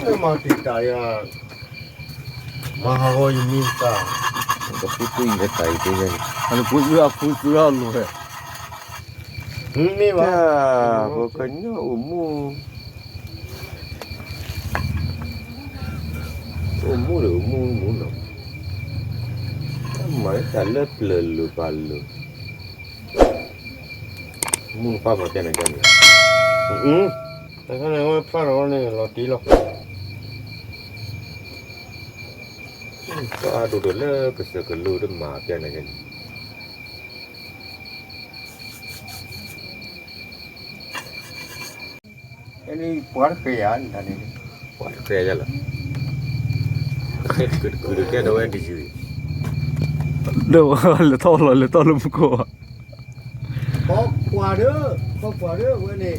မၤတံာ်တာ်ယၤ, မၤဟးဂီၤယမံၤတၢ်, ကဖုသူအံၤတၢ်အံၤသ့ၣ်ညါန့ၣ်, အတပှ့ၤဝဲအဖုသူရၢ်လိၤဝဲ, မ့ၢ်ဘၣ်, ပကညီအိၣ်မူ, အိၣ်မူဒီးအိၣ်မူမူနီၤ, မၤတၢ်လၢပျၢၤလိၤပာ်လိၤ, မူနပၢ်မၤကဲန့ၣ်ကဲန့ၣ်, တခါန့ၣ်အဝဲဖျါထီၣ်ဝဲန့ၣ်လီၤတံၢ်လီၤ. တၢ်ဒိၣ်ဒိၣ်လၢကစၢၢ်ကလိတမၤပျဲန့ၣ်ကဲန့ၣ်, ပှၤတဃဲၤယၤန့ၣ်, ပှၤတဃဲၤယၤလီၤ, ကဲတကုာ်တကုာ်ဒီးကဲထီၣ်ဝဲတယုၢ်, ဒီးလဲၤထီၣ်လီၤလဲၤထီၣ်လၢမူခိၣ်, ခီကွၢ်ဒီး, ခီကွၢ်ဒီးဝဲန့ၣ်,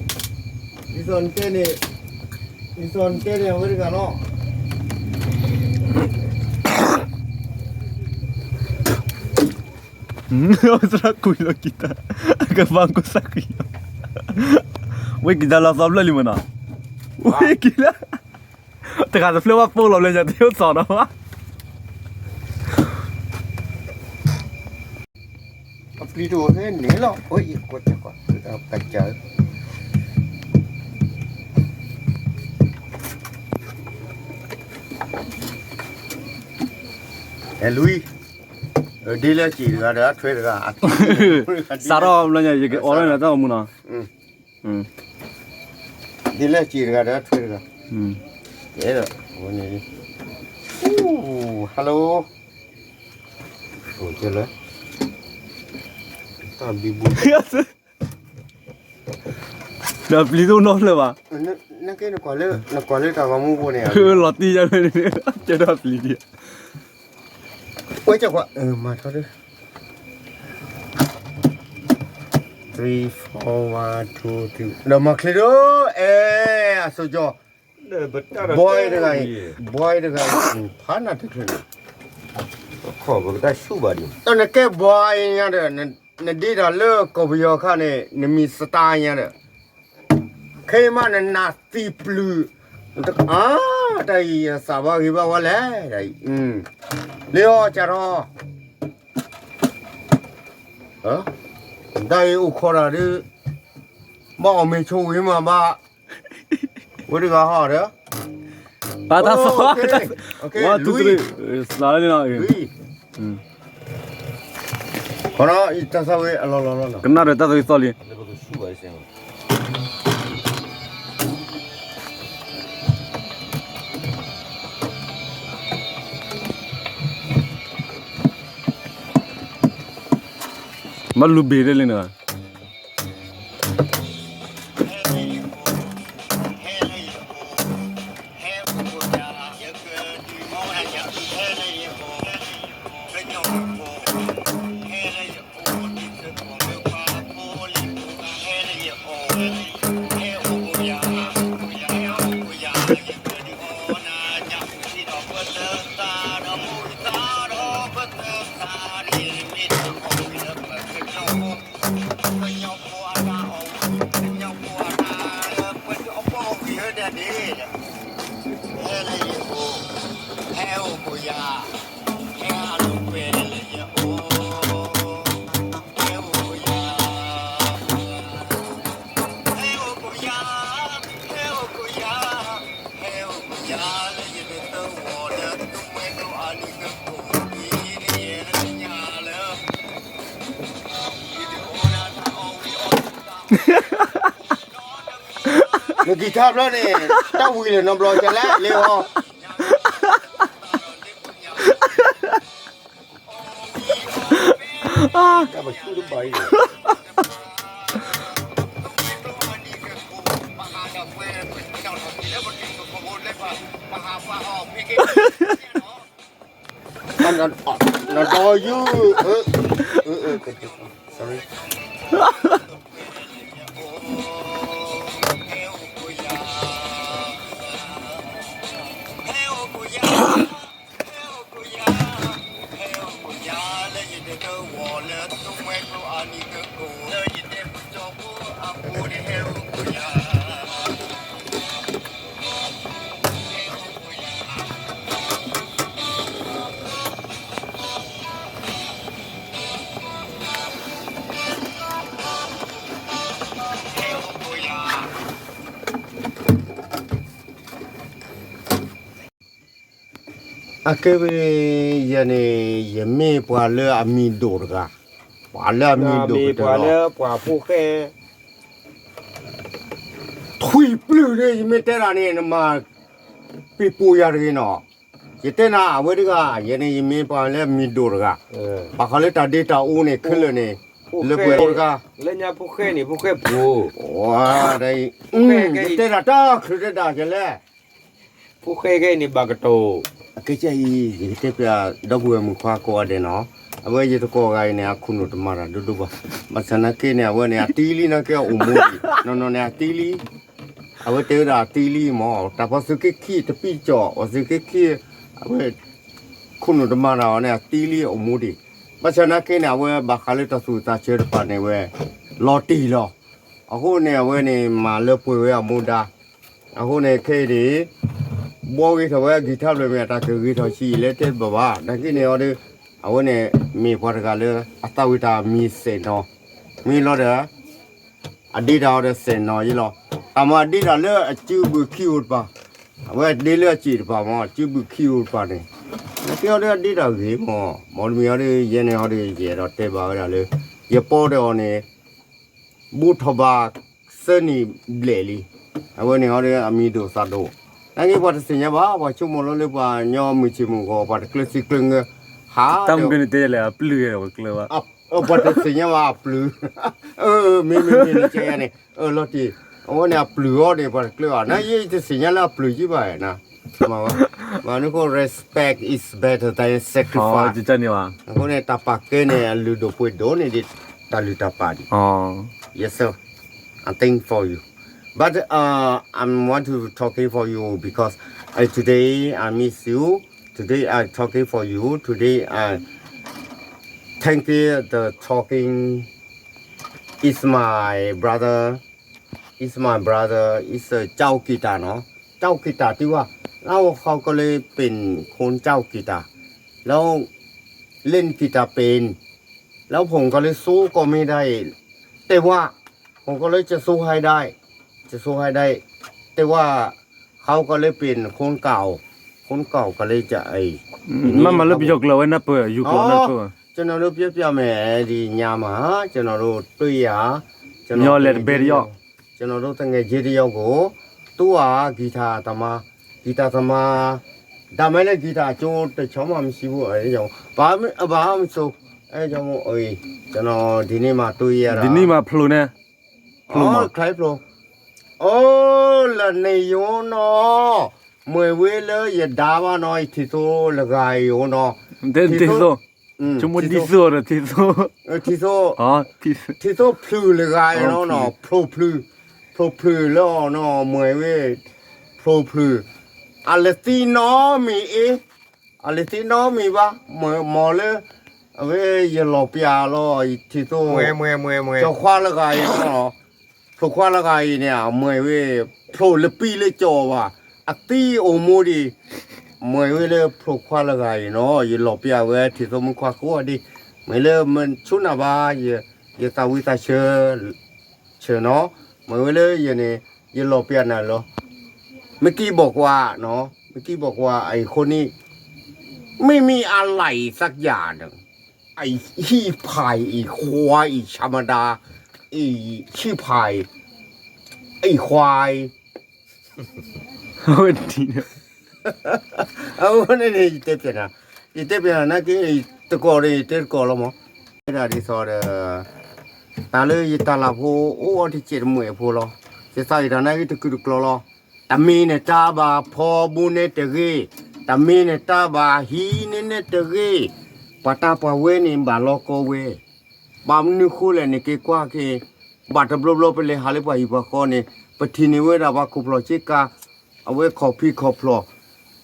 ဒ်သိးနတဲန့ၣ်, ဒ်သိးနတဲန့ၣ်အဝဲတဂၤလီၤ. သရၣ်ကွံာ်လီၤကံတၢ်, အကဘၣ်ကွၢ်သရၣ်ကွံာ်လီၤ, ဝဲကံတၢ်လီၤသီဖျၢၣ်လံမနီၤ, ဝဲကံလၢ, တဂၤတဖျၢၣ်ဘၣ်ပိၢ်လီၤလၢညါတ့ၢ်အိၣ်သီနီၤဘၣ်. အပျံၤတအိၣ်ဟဲန့ၣ်လီၤ, အိၣ်ယကွၢ်ကွၢ်, ကစၢ်, ဟဲလွံၢ်, ဒ်လဲၣ်စံးတဂၤဒီးအထွဲတဂၤ, စးထီၣ်ဘျီညါ ယကအိးထီၣ်န့ၣ်တၢ်အိၣ်မူနီၤ, ဒ်လဲၣ်စံးတဂၤဒီးအထွဲတဂၤ, အဲၣ်ဒိး, hello, တၢ်ဘံဘူ ဒီးပျံၤတအိၣ်နီတဖျၢၣ်ဘၣ်, နကဲနကွၢ်လၢတၢ်ဂီၤမူပူၤန့ၣ်, လီၤတံၢ်ယၤန့ၣ်, ကဲဒီးပျံၤဒံး, ဝဲကကွၢ်, မၤထီၣ်ဒၣ်, three, four, one, two, three, ဒီးမၤချ့ဒီး, အဲ, အစိကၠီ, boy တဂၤအံၤ, boy တဂၤအံၤ, ဖးနၢ်တချုးန့ၣ်, တၢ်နကဲ boy ညါဒီး, နဒ့တၢ်လၢကီၢ်ပယီၤခါန့ၣ် နမံၤ star ညါဒီး, ခဲအံၤမးနနၢ်သံပျုၢ်, တၢ်အံၤယသးဘၣ်ဂ့ၤဘၣ်ဝဲလဲၣ်, လၢအီၤကၢ်ထီၣ်, တၢ်အံၤအိၣ်ခိးတၢ်ဒီး, ဘၣ်အီၣ်မ့ၤဆိဝံၤမးဘၣ်, ဝဲတဂၤဟီဒီး, ပာ်တၢ်သီ, one, two, three, စးလၢန့ၣ်လီၤ, ခီနီၤ တၢ်သီဝဲအလီၢ်လီၢ်လီၤ, ကနၣ်ဒီးတၢ်သီသီလံ. ဘၣ်လူၤဘ့ၣ်ဒ်လဲၣ်န့ၣ်, နကံၤထါဖျၢၣ်န့ၣ် တၢ်ဝံၤလၢနီတဘျီကလဲၣ်လၢဟီ, တၢ်ပဆူၣ်တဘၣ်အံၤန့ၣ် နဒီယုၢ်, sorry. အကဲဝဲ ယၤန့ၣ် ယမ့ၢ်ပှၤလၢအမံၤဒိၣ်တဂၤ, ပှၤလၢအမံၤဒိၣ်ကတၢၢ်လီၤ. ပှၤလၢပှၤဖိၣ်ဃဲ ထွံၣ်ပျုၢ်ဒီး ယမ့ၢ်တဲဒၣ်န့ၣ် နမၤပ့ၤပိာ်ယၤတဂ့ၤနီၤ. ယတဲနၤ အဝဲတဂၤ ယဲန့ၣ် ယမ့ၢ်ပှၤလၢအမံၤဒိၣ်တဂၤ, ဘၣ်ဃးလၢတၢ်ဒ့တၢ်အူန့ၣ် ခဲလၢာ်န့ၣ် လၢပှဲၤတဂၤ, လၢညါဖိၣ်ဃဲန့ၣ် ဖိၣ်ဃဲပူၤ, ယတဲဒၣ်တၢ်ချုးတဲဒၣ်ယလဲၣ် ဖိၣ်ဃဲခဲအံၤန့ၣ်ဘၣ်ကတိၤ, အကဲကဲအံၤ ယကတဲပျး ဒီပုၢ်ဝဲၢ်မုၣ်ခွါကိးဂၤဒဲးနီၤ, အဝဲယတကိးဂၤအံၤန့ၣ် အခိၣ်နူာ်တမၤတၢ်ဒိၣ်ဒိၣ်ဘၣ်, ဘၣ်ဆၣ်နာ်က့န့ၣ် အဝဲန့ၣ် အတံလံနာ်က့ အအိၣ်မူဒံး, နီၢ်နီၢ်န့ၣ် အတံလံ, အဝဲတဲဝဲဒၣ်အတံလံမၢ်, တၢ်ပှၤသုးက့ခံတပံၢ်ကၠီၣ် ပှၤသုးက့ခံ, အဝဲ ခိၣ်နူာ်တမၤတၢ်အီၤန့ၣ် အတံလံအအိၣ်မူဒံး, ဘၣ်ဆၣ်နာ်က့န့ၣ် အဝဲဘၣ်ဃးလၢတၢ်သူၣ်သးဆၢတဖၣ်န့ၣ်ဝဲ လီၤတံၢ်လီၤ. အဃိန့ၣ် အဝဲန့ၣ် မၤလၢပှဲၤဝဲအမူဒါ, အဃိန့ၣ် ခဲအံၤန့ၣ် ဘှီဂ့ၤထီၣ်ဝဲအကံၢ်ထါဖျၢၣ်မ့ၢ် အတၢ်ကဂ့ၤထီၣ်ဆံးလဲၣ်တဲဘၣ်ဘၣ်, နာ်က့န့ၣ်အီၤဒီး အဝဲန့ၣ် မ့ၢ်ပှၤတဂၤလၢ အသးဝံၣ်တၢ်မံၤစဲးနီၤ, မ့ၢ်လီၤဒီး အဒ့တၢ်အီၤဒီးစဲးနီၤယဲလီၤ. တၢ်မၤဒ့တၢ်လၢအစုဘုၣ်ခံဧိၤတပၤ, အဝဲဒ့လၢအစံၣ်တပၤမၢ် အစုဘုၣ်ခံဧိၤတပၤန့ၣ်, နာ်က့အီၤဒီးအဒ့တၢ်ဂ့ၤမၢ်, မ့တမ့ၢ်အီၤဒီး ယဲန့ၣ်အီၤဒီး ယအဲၣ်ဒိးတဲဘၣ်ဝဲဒၣ်လၢ ယပီၢ်ဒီးအီၤန့ၣ် ဘူးထီၣ်ဘးသၢနံၣ်ဘျဲၣ်လံ, အဝဲန့ၣ်အီၤဒီးအမံၤဒိၣ်သးဒိၣ်, နာ်က့ပှၤတသ့ၣ်ညါဘၣ်, ပှၤဆိကမိၣ်လီၤလၢပှၤညီမုၢ်ဆ့ၣ်မုၢ်ဂီၤ ပှၤတကျၢၤစံၣ်ကျၢၤငၢၤ, ဟး တၢ်မုၢ်ကန့ၣ်တဲလဲၣ် အပျုၢ်ဝဲပကျၢၤဘၣ် ပှၤတသ့ၣ်ညါဘၣ်အပျုၢ်, မ့မ့ၢ်မ့ၢ်န့ၣ်ကဲယၤန့ၣ် လီၤတံၢ်, အဝဲန့ၣ်အပျုၢ်အီၤန့ၣ် ပှၤတကျၢၤဘၣ်, နာ်က့ယတသ့ၣ်ညါလၢအပျုၢ်ကံဘၣ်နၤ, မ့ၢ်န့ၣ်အဃိ respect is better than sacrifice, အဃိန့ၣ် တၢ်ပာ်ကဲန့ၣ် အလုၢ်ဒိၣ်ပှ့ၤဒိၣ်န့ၢ်ဒံး တၢ်လုၢ်တၢ်ပာ်ဒံး, yes sir, I think for you, but uh, I want to talking for you because uh, today I miss you, today I talking for you, today I thank you the talking is my brother, is my brother, is a เจ้ากีตาร์ เนาะ, เจ้ากีตาร์ ที่ว่า แล้วเขาก็เลยเป็นคนเจ้ากีตาร์ แล้วเล่นกีตาร์เป็น แล้วผมก็เลยสู้ก็ไม่ได้ แต่ว่าผมก็เลยจะสู้ให้ได้ จะสู้ให้ได้ แต่ว่าเขาก็เลยเป็นคนเก่า คนเก่าก็เลยจะไอ้ မ့ၢ်မၤလၢပယီၤကျိာ်ဝဲနၢ်ပၢၢ် ယူၤကျိာ်နၢ်ပၢၢ် ကျွန်တော်တို့ပြောပြမယ် ဒီညမှာ ကျွန်တော်တို့တွေ့ရ ကျွန်တော် ညီလဲၣ်တဘဲတယီၣ် ကျွန်တော်တို့သူငယ်ချင်းတစ်ယောက်ကို သူကဂီတသမား ဂီတသမား ဒါပေမဲ့လည်း ဂီတအကျိုးတစ်ချောင်းမှမရှိဘူး အဲဒါကြောင့် ဘာမှ ဘာမှမဆို အဲဒါကြောင့်မို့ အေး ကျွန်တော်ဒီနေ့မှတွေ့ရတာ ဒီနေ့မှဖျိန့ၣ် ဖျိမး ခလိုက်ဖျိ အိုး လၢနေရုံးတော့ မွေဝေးလၢယဒါဘၣ်နော် ထီသိလဂါရုံးနော် ထီသိ ထီသိ ထီသိ ထီသိ ထီသိ ထီသိဖျုးလဂါရုံးနော် ဖျိဖျုး ဖျိဖျုးလၢအီၤနော် မွေဝေး ဖျိဖျုး အလသံနီမံၤအ့ အလသံနီမံၤဘၣ် မွေမော်လၢ အဝဲယလီၤပျၢ်လီၤ ထီသိ ကၠီခွါလဂါအံၤနော် ဖျိခွါလဂၤအံၤန့ၣ် အမွဲဝဲ ဖျိလပံလၢကၠီဘၣ် အသံအိၣ်မူဒံး မွဲဝဲလၢဖျိခွါလဂၤအံၤနီၤ ယလီၤပျၢ်ဝဲထံၣ်သိမုၣ်ခွါကိးဂၤဒဲး မ့ၢ်လၢမဆိနၢ်ဘၣ် ယသးဝံၣ်သးဆၢ ဆၢနီၤ မ့ၢ်ဝဲလၢယန့ၣ် ယလီၤပျၢ်နၤလီၤ မ့ၢ်ကံဘီၣ်ကွၢ်နီၤ မ့ၢ်ကံဘီၣ်ကွၢ်အံၤဃိန့ၣ် မ့မ့ၢ်အလၢ်အံၤသကယၤဒီး အံၤဟံၣ်ဖးအံၤ အံၤခွါအံၤ ဆၣ်မဒါ အံၤဆံၣ်ဖးအံၤ အံၤခွါအံၤ အဝဲန့ၣ် အဝဲန့ၣ်န့ၣ် ယတဲပျဲနၤ ယတဲပျဲနၤနာ်က့ တကိးဒီး ယတဲတကိးလီၤမး ဝဲဒၣ်ဒ်သိးဒီး တၢ်လၢယတၢ်လၢ်ဖိ အိၣ်အီၤတစဲးတမှဲးဖိလီၤ ယသးအံၤတၢ်နာ်က့တကုာ်တကျီးလီၤ တမ့ၢ်နတၢ်ဘၣ်ဖီဘိန့ၣ်တဂ့ၤ, တမ့ၢ်နတၢ်ဘၣ်ဟံးန့ၢ်န့ၣ်တဂ့ၤ, ပှၤတၢ်ပှၤဝဲန့ၣ်ဘၣ်လီၤကီဝဲ, ဘၣ်မနုၤဃိလဲၣ်န့ၣ် က့ၤကွၢ်က့ၤ, ဘၣ်တဘျီဘျီပလဲၤဟးလၢပှၤဟံၣ်ပှၤဃီန့ၣ် ပထံၣ်န့ၢ်ဝဲဒၣ်ပှၤခိၣ်ဖျီၣ်ဆ့ကၤ, အဝဲခီၣ်ဖံးခီၣ်ဖျီၣ်,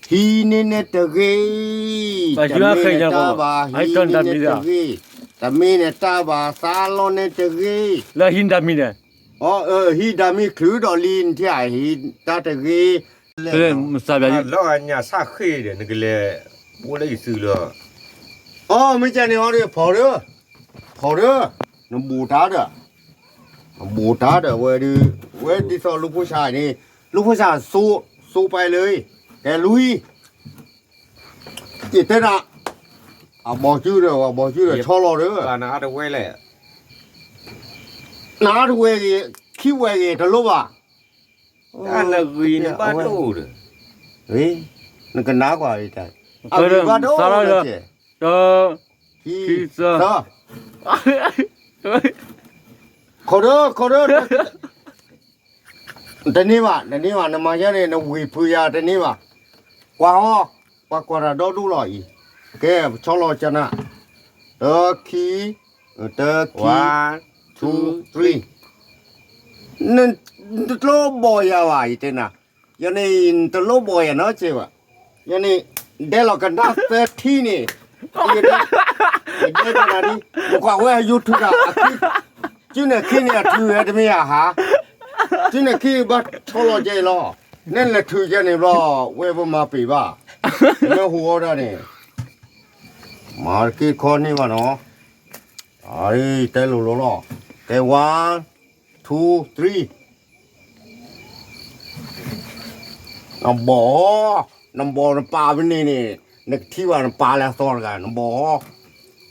ဟံးန့ၢ်န့ၣ်တဂ့ၤ, တမ့ၢ်နတၢ်ဘၣ်ဟံးန့ၢ်န့ၣ်တဂ့ၤ, တမ့ၢ်နတၢ်ဘၣ်သးလီန့ၣ်တဂ့ၤ, လၢဟံးတၢ်မံၤန့ၣ် အဟံးဒၣ်မ့ၢ်ချုးဒီးလံ နထံၣ်အဟံးတၢ်တဂ့ၤ, လၢညၣ်ဆၣ်ဃ့ၢ်ဒီး နကလဲၤအိၣ်လၢယစုလီၤ. အမ့ၢ်ကန့ၣ်ဟီဒီး ဖီၣ်ဒီး, ဖီၣ်ဒီး, နဘူးတၢ်ဒီး, နဘူးတၢ်ဒီးဝဲဒီး, ဝဲဒ်သိးလူၤဖိဆၣ်န့ၣ်, လူၤဖိဆၣ်စိ, စိပာ်လၢ, ကဲလူၤ ယတဲနၤ, အဘီစုဒီး အဘီစုဒီး ဆီလီၤဒီး, နအါတဝဲလဲၣ်, နအါတဝဲဂ့ၤ, ခံဝဲဂ့ၤ တလိၣ်ဘၣ်, နဂ့ၤနဘၣ်ဒိၣ်ဒီး, နကနၣ်ကွၢ်, အဂ့ၤဘၣ်ဒိၣ်ဒီး, ခံ, သၢ, ခိၣ်ဒီး ခိၣ်ဒီး တန့ၢ်ဘၣ်, တန့ၢ်ဘၣ်, နမၤယဲန့ၣ် နဝံၤဖုယၤတန့ၢ်ဘၣ်, ကွၢ်အီၤ, ပှၤကွၢ်တၢ်ဒီဒူၣ်လီၤအံၤ, ကဲ ပဆီလီၤကနၣ်, တၢ ခံ, တၢ ခံ, one, two, three, နတလိၣ်ဘီၣ်ယၤဘၣ် ယတဲနၤ, ယန့ၣ် နတလိၣ်ဘီၣ်ယၤနီတစဲးဘၣ်, ယန့ၣ် ဒဲလီၤကနၣ်သၢထံန့ၣ်, ယဒဲ, ယဒဲကနၣ်ဒ်, နကွၢ်ဝဲအ YouTube တၢ်, အခံ, စုန့ၣ်ခံန့ၣ် အထုးဝဲတမ့ၢ်ယၤဟါ, စုန့ၣ်ခံဘၣ်ဆီလီၤကဲအံၤလီၤ, နဲနလဲၤထုးကဲန့ၣ်ဘျီ, ဝဲပမၤပ့ၤဘၣ်, နဟူးအီၣ်တၢ်န့ၣ်, မၤတက့ၢ်ခီန့ၢ်ဘၣ်နီၤ, အတဲလိၤလိၤလီၤ, ကဲ one, two, three, နဘီၣ်, နဘီၣ်နပာ်ဝဲန့ၣ်န့ၣ်, နကထံၣ်ဘၣ်နပာ်လၢအသီတဂၤ နဘီၣ်,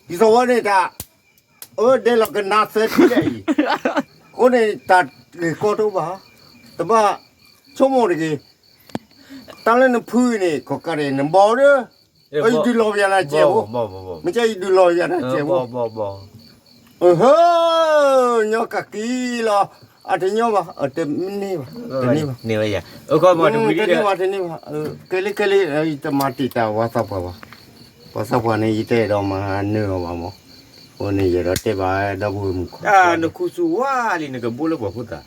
ဒ်သိးဝဲန့ၣ်တၢ်, အၢ ဒဲလီၤကနၣ်သၢထံဒ်အံၤ, အဃိန့ၣ် တၢ်ဂ့ၢ်ကီတအိၣ်ဘၣ်, တဘၣ်ဆိကမိၣ်တဂ့ၤ, တၢ်လၢနဖုအံၤန့ၣ် ကီးကါန့ၣ် နဘီၣ်ဒီး, ယဒုးလီၤပယၤနၤစဲးဖိ, မ့ၢ်ကဲယဒုးလီၤပယၤနၤစဲးဖိ အဟၢ, ညီကကံလီၤ, အတညီဘၣ်, တမ့ၢ်န့ၢ်ဘၣ်, တန့ၢ်ဘၣ်, တန့ၢ်ဘၣ်, တန့ၢ်ဘၣ်, ကဲလံ ကဲလံ, တမၤတံာ်တာ်ဝါသးပှၢ်ဘၣ်, ဝါသးပှၢ်န့ၣ် ယတအဲၣ်ဒိးမၤနၢၤအီၤဘၣ်မး, အဃိန့ၣ် ယအဲၣ်ဒိးတဲဘၣ်ဒီပုၢ်ဝဲၢ်မုၣ်ခွါ, နခူသူၣ်ဝါလံ နကဘိလၢပှၤဖိသၣ်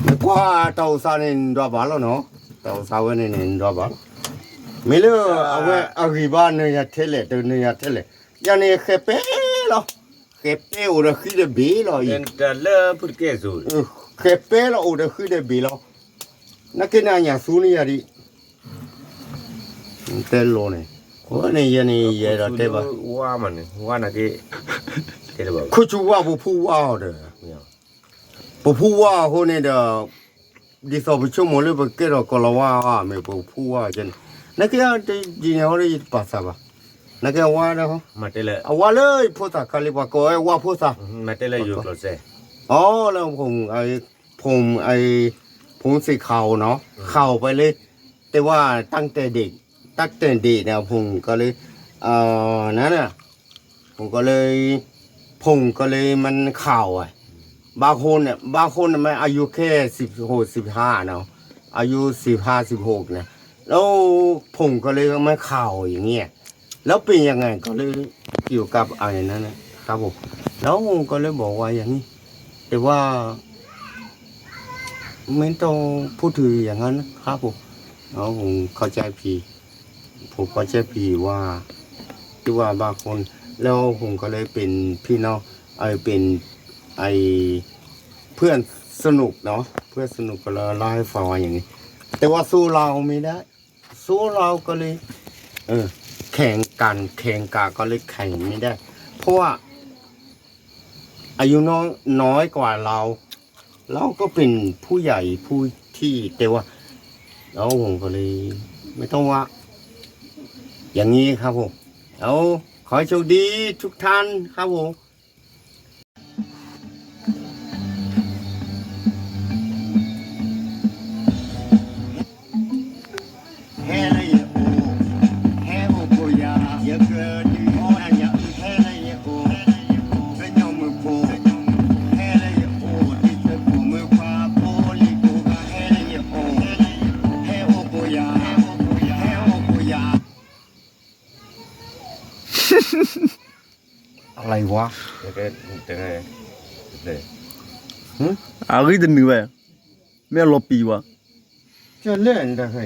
နကွၢ်တၢ်အိၣ်သးန့ၣ် နဒွးဘၣ်လီၤနီၤ, တၢ်အိၣ်သးဝဲန့ၣ်န့ၣ် နဒွးဘၣ်လီၤ, မ့ၢ်လၢအဝဲအဂံၢ်ဘါနၢၤယၤထဲလဲၣ် တနၢၤယၤထဲလဲၣ်, ယၤန့ၣ်ဃဲးပဲလီၤ, ဃဲးပဲအိၣ်ဒီးဃံဒီးဘ့ၣ်လီၤအံၤ, ဃဲးပဲလီၤအိၣ်ဒီးဃံဒီးဘ့ၣ်လီၤ, နာ်က့န့ၣ်အညၣ်သူန့ၢ်ယၤဒံး, တဲလိၤန့ၣ်, အဃိန့ၣ်ယဲန့ၣ် ယအဲၣ်ဒိးတဲဘၣ်, ခူသူၣ်ဝါ ပဖူဝါအီၤဒီး ပဖူဝါအဃိန့ၣ်ဒီး, ဒ်သိးပဆိကမိၣ်လၢပကဲထီၣ်ကီၤလၤဝါဧါ မ့ၢ်ပဖူဝါကဲန့ၣ်, နာ်က့တဒ်န့ၣ်ဟီဒီး ယတပာ်သးဘၣ်, နာ်က့အဝါဒီး, အဝါလၢယဖိသၣ်ခါလံ ပှၤကိးဝဲဝါဖိသၣ်, အီလၢ ဖိမုၣ်သ့ၣ်ခးအီၤနီၤ, ခးအီၤပှဲၤလၢ, တဲဝဲ တၢ်တဲဒ့ၣ်, တၢ်တဲဒ့ၣ်န့ၣ် ဖိမုၣ်ကီးလၢ, န ဖိကီးလၢ, ဖိမုၣ်ကီးလၢမ့ၢ်ခးအီၤဝဲ, ဘၣ်ဃိန့ၣ် ဘၣ်ဃိန့ၣ်မ့ၢ်အယုခဲစံးဟိၣ်စံးဟါနီၤ, အယုစံးဟါစံးဟိၣ်န့ၣ်, လၢဖိမုၣ်ကီးလၢမ့ၢ်ခးအီၤအံၤန့ၣ်, แล้วเป็นยังไง ก็เลยเกี่ยวกับอะไรนั้นนะครับผม, แล้วผมก็เลยบอกว่าอย่างนี้, แต่ว่า ไม่ต้องพูดถึงอย่างนั้นครับผม, แล้วผมเข้าใจผิด, ผมเข้าใจผิดว่า ที่ว่าบางคน แล้วผมก็เลยเป็นพี่น้อง ไอ้เป็น ไอ้เพื่อนสนุกเนาะ เพื่อนสนุกก็เลยเล่าให้ฟังว่าอย่างนี้ แต่ว่าสู้เราไม่ได้ สู้เราก็เลย เออ แข่งกัน แข่งกันก็เลยแข่งไม่ได้ เพราะว่า อายุน้อย น้อยกว่าเรา เราก็เป็นผู้ใหญ่ผู้ที่ แต่ว่า แล้วผมก็เลย ไม่ต้องว่า อย่างนี้ครับผม แล้ว ขอให้โชคดีทุกท่านครับผม อะไรวะ အဂံၢ်တနုာ်ဘၣ်, မ့ၢ်အလီၤပံၤဘၣ်, ကလဲၣ်နတၢ်ခဲ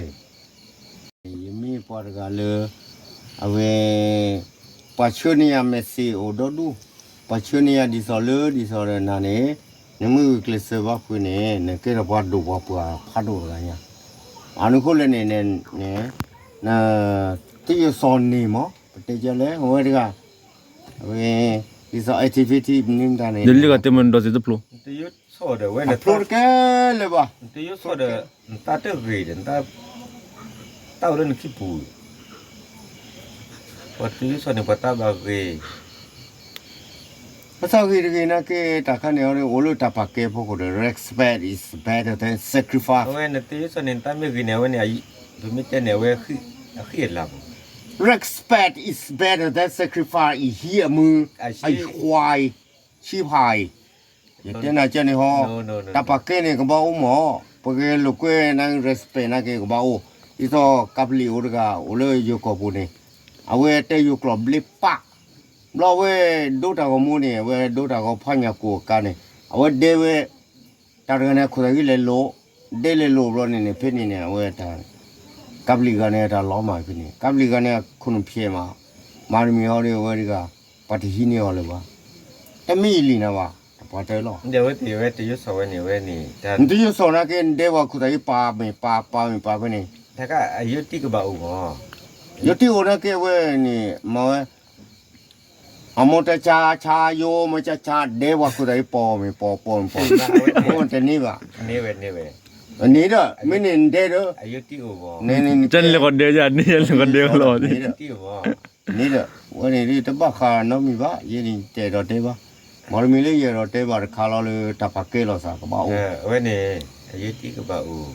အံၤ, ယမ့ၢ်ပှၤတဂၤလၢ အဝဲ ပှၤဆှၢန့ၢ်ယၤ message အိၣ်ဒီဒူၣ်, ပှၤဆှၢန့ၢ်ယၤဒ်သိးလၢဒ်သိးဒီးနၤန့ၣ်, နမ့ၢ်ဂုာ်ကျဲးစၢးဘၣ်ဃုာ်န့ၣ် နကဲထီၣ်ပှၤဒိၣ်ပှၤပှၢ်ဖးဒိၣ်တဂၤညါ, အနီၢ်ခိလၢန့ၣ်န့ၣ် န တယိစီၣ်န့ၣ်မး ပတဲကလဲၣ် အဝဲတဂၤ အဝဲ ဒ်သိး activity န့ၣ်တၢ်န့ၣ် ယလံကတဲမ့ၢ်ဒီးစံးတဖျိ, တဖျိတကဲလၢၤဘၣ်, တၢ်တဂ့ၤဒီး တၢ်အိၣ်လၢနခံပူၤ ပှၤတယုၢ်စီၤန့ၣ် ပှၤတၢ်ဘၣ်ဂ့ၤ, ပသးဂ့ၤတဂ့ၤနာ်က့ တၢ်ခါန့ၣ်အီၤဒ် အိၣ်လၢတၢ်ပာ်ကဲဖီခိၣ်ဒီး respect is better than sacrifice. အဝဲ နတယုၢ်စီၤန့ၣ် နတၢ်မ့ၢ်ဂ့ၤန့ၣ် အဝဲန့ၣ် ပမ့ၢ်တဲန့ၣ် အဝဲ အဃံအလၤမး. Respect is better than sacrifice အံၤဟံးအမုၢ်, အံၤဃှါအံၤ, ဆံဖးအံၤ, ယတဲနၤကဲန့ၣ်ဟီ, တၢ်ပာ်ကဲန့ၣ်ကဘၣ်အိၣ်မး, ပကလိာ်ကွဲန respect နာ်က့ကဘၣ်အိၣ်, ဒ်သိးကပလံၤအိၣ်တဂၤ အိၣ်လၢယိၤကီၢ်ပူၤန့ၣ်, အဝဲတဲယိၤကျိာ်ဘျ့ပၢ်, ဘျီအဝဲဒိတၢ်ဂီၤမူန့ၣ် အဝဲဒိတၢ်ဂီၤဖးညၣ်ကိၣ်အကါန့ၣ်, အဝဲဒဲဝဲ တၢ်တဂၤန့ၣ် ခိၣ်သးဂံၢ်လဲၤလိာ်, ဒဲလဲၤလိာ်ဘျီန့ၣ်န့ၣ် ဖဲန့ၣ်န့ၣ် အဝဲတၢ် ကပလံၤဂၤန့ၣ် တၢ်လီၤမၢ်ဖဲန့ၣ် ကပလံၤဂၤန့ၣ် ခိၣ်နူာ်ဖျဲးမး, မၤတမံၤဟီဒီး အဝဲတဂၤ ပှၤတဟံးန့ၢ်အီၤလၢၤဘၣ်, တမ့ၢ်ယလံၤနၤဘၣ် တပှၤတဲလီၤ, နတယိၢ်စီၤနာ်က့ နဒဲပှၤခိၣ်သးဂံၢ်ပာ်မ့ၢ်ပာ် ပာ်မ့ၢ်ပာ်ဖဲန့ၣ်, ယိၤတံၢ်အိၣ်နာ်က့အဝဲန့ၣ် မၤဝဲ အမိၢ်တၢ်ဆါဆါ ယိၤမိၢ်ဆါဆါ ဒဲပှၤခိၣ်သးဂံၢ်ပာ်မ့ၢ်ပာ် ပာ်မ့ၢ်ပာ်, အဝဲတန့ၢ်ဘၣ်, န့ၢ်ဒီး မ့ၢ်န့ၣ်နဒဲဒီး ကလဲၤကီၢ်ဒဲယၤန့ၣ် ယလဲၤကီၢ်ဒဲလီၤ, န့ၣ်ဒီး ဝဲန့ၣ်တဘၣ်ဃးနီတမံၤဘၣ်, ယဲန့ၣ်တဲဒီးတဲဘၣ်, မၤတမံၤလၢယအဲၣ်ဒိးတဲဘၣ်တခါလီၤလၢတၢ်ပာ်ကဲလိာ်သးကဘၣ်အိၣ်, အဝဲန့ၣ် အယိၤတံၢ်ကဘၣ်အိၣ်